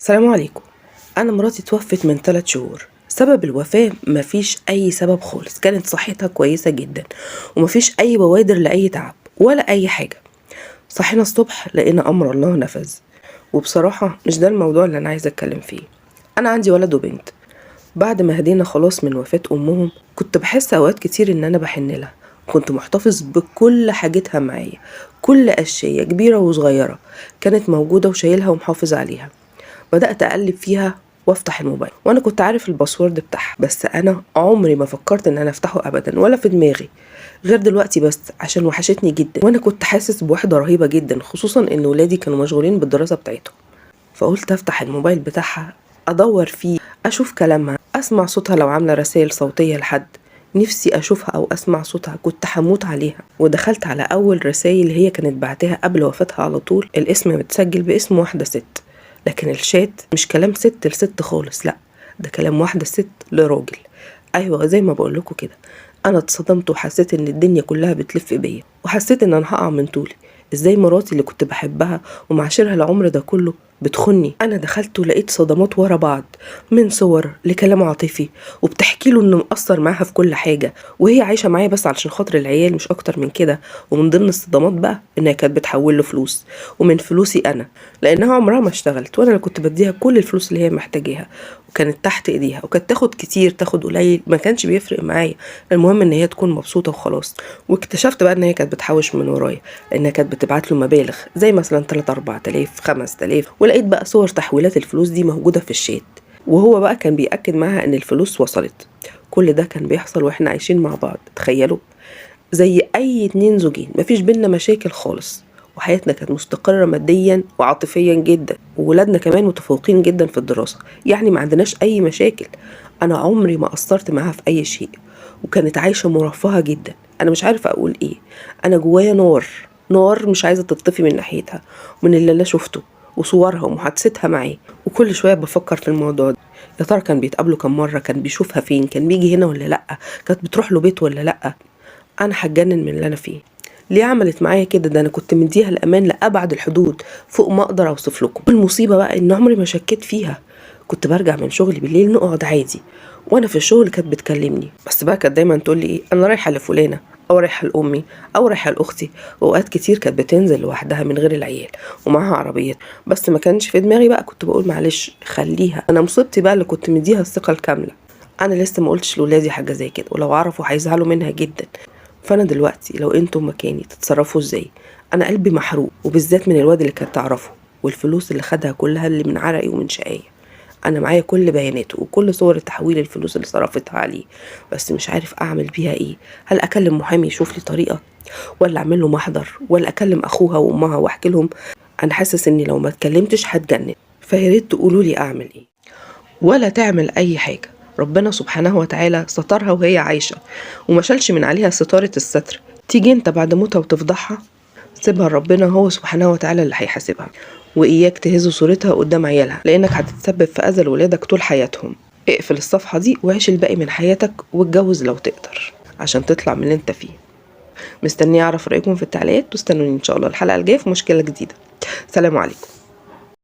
السلام عليكم. أنا مراتي توفت من 3 شهور. سبب الوفاة مفيش أي سبب خالص، كانت صحتها كويسة جدا ومفيش أي بوادر لأي تعب ولا أي حاجة. صحينا الصبح لقينا أمر الله نفذ. وبصراحة مش ده الموضوع اللي أنا عايزة أتكلم فيه. أنا عندي ولد وبنت. بعد ما هدينا خلاص من وفاة أمهم كنت بحس أوقات كتير إن أنا بحن لها. كنت محتفظ بكل حاجتها معايا، كل أشياء كبيرة وصغيرة كانت موجودة وشايلها ومحافظ عليها. بدأت أقلب فيها وافتح الموبايل، وانا كنت عارف ال password بتاعها، بس انا عمري ما فكرت ان انا افتحه ابدا ولا في دماغي غير دلوقتي، بس عشان وحشتني جدا. وانا كنت حاسس بوحده رهيبة جدا، خصوصا ان ولادي كانوا مشغولين بالدراسة بتاعتهم. فقلت افتح الموبايل بتاعها ادور فيه، اشوف كلامها، اسمع صوتها لو عامله رسائل صوتية لحد، نفسي اشوفها او اسمع صوتها، كنت هموت عليها. ودخلت على اول رسائل هي كانت بعتها قبل وفاتها على طول. الاسم متسجل باسم واحدة ست، لكن الشات مش كلام ست لست خالص، لا ده كلام واحدة ست لراجل. ايوه زي ما بقول لكم كده، انا اتصدمت وحسيت ان الدنيا كلها بتلف بيا، وحسيت ان انا هقع من طولي. ازاي مراتي اللي كنت بحبها ومعاشرها العمر ده كله بتخني؟ انا دخلت ولقيت صدمات ورا بعض، من صور لكلام عاطفي، وبتحكي له انه مقصر معاها في كل حاجة وهي عايشه معايا بس علشان خاطر العيال مش اكتر من كده. ومن ضمن الصدمات بقى انها كانت بتحول له فلوس، ومن فلوسي انا، لانها عمرها ما اشتغلت وانا اللي كنت بديها كل الفلوس اللي هي محتاجاها، وكانت تحت ايديها، وكانت تاخد كتير تاخد قليل ما كانش بيفرق معايا، المهم ان هي تكون مبسوطة وخلاص. واكتشفت بقى ان هي كانت بتحوش من ورايا، لانها كانت بتبعت له مبالغ زي مثلا 3 4000 5000، ولقيت بقى صور تحويلات الفلوس دي موجودة في الشات، وهو بقى كان بيأكد معاها ان الفلوس وصلت. كل ده كان بيحصل واحنا عايشين مع بعض، تخيلوا زي اي 2 زوجين، مفيش بينا مشاكل خالص، وحياتنا كانت مستقرة ماديا وعاطفيا جدا، وولادنا كمان متفوقين جدا في الدراسة، يعني ما عندناش اي مشاكل. انا عمري ما قصرت معاها في اي شيء، وكانت عايشة مرفهة جدا. انا مش عارفة اقول ايه، انا جوايا نار، نار مش عايزة تطفي من ناحيتها، ومن اللي انا شفته وصورها ومحادثتها معاه. وكل شوية بفكر في الموضوع ده، يا ترى كان بيتقابلوا كم مرة، كان بيشوفها فين، كان بيجي هنا ولا لأ، كانت بتروح له بيت ولا لأ. انا هتجنن من اللي انا فيه. ليه عملت معايا كده؟ ده انا كنت مديها الامان لابعد الحدود، فوق ما اقدر اوصف لكم. المصيبة بقى ان عمري ما شكيت فيها. كنت برجع من شغلي بالليل نقعد عادي، وانا في الشغل كانت بتكلمني، بس بقى كانت دايما تقول لي ايه، انا رايحة لفلانه او رايحة لامي او رايحة لاختي. واوقات كتير كانت بتنزل لوحدها من غير العيال ومعاها عربيات، بس ما كانش في دماغي بقى، كنت بقول معلش خليها. انا مصيبتي بقى اللي كنت مديها الثقة الكاملة. انا لسه ما قلتش لولادي حاجة زي كده، ولو عرفوا هيزعلوا منها جدا. فانا دلوقتي لو انتم مكاني تتصرفوا ازاي؟ انا قلبي محروق، وبالذات من الواد اللي كانت تعرفه والفلوس اللي خدها كلها اللي من عرقي ومن شقايه. انا معايا كل بياناته وكل صور تحويل الفلوس اللي صرفتها عليه، بس مش عارف اعمل بيها ايه. هل اكلم محامي يشوف لي طريقه، ولا اعمل له محضر، ولا اكلم اخوها وامها واحكي لهم؟ انا حاسس اني لو ما اتكلمتش هتجنن، فياريت تقولوا لي اعمل ايه. ولا تعمل اي حاجة، ربنا سبحانه وتعالى سترها وهي عايشة وما شالش من عليها ستارة الستر. تيجي انت بعد موتها وتفضحها؟ سيبها لربنا، هو سبحانه وتعالى اللي هيحاسبها. وإياك تهز صورتها قدام عيالها، لأنك هتتسبب في أذى لولادك طول حياتهم. اقفل الصفحة دي وعيش الباقي من حياتك، واتجوز لو تقدر عشان تطلع من اللي انت فيه. مستنيه أعرف رأيكم في التعليقات، واستنوني إن شاء الله الحلقة الجاية في مشكلة جديدة. سلام عليكم.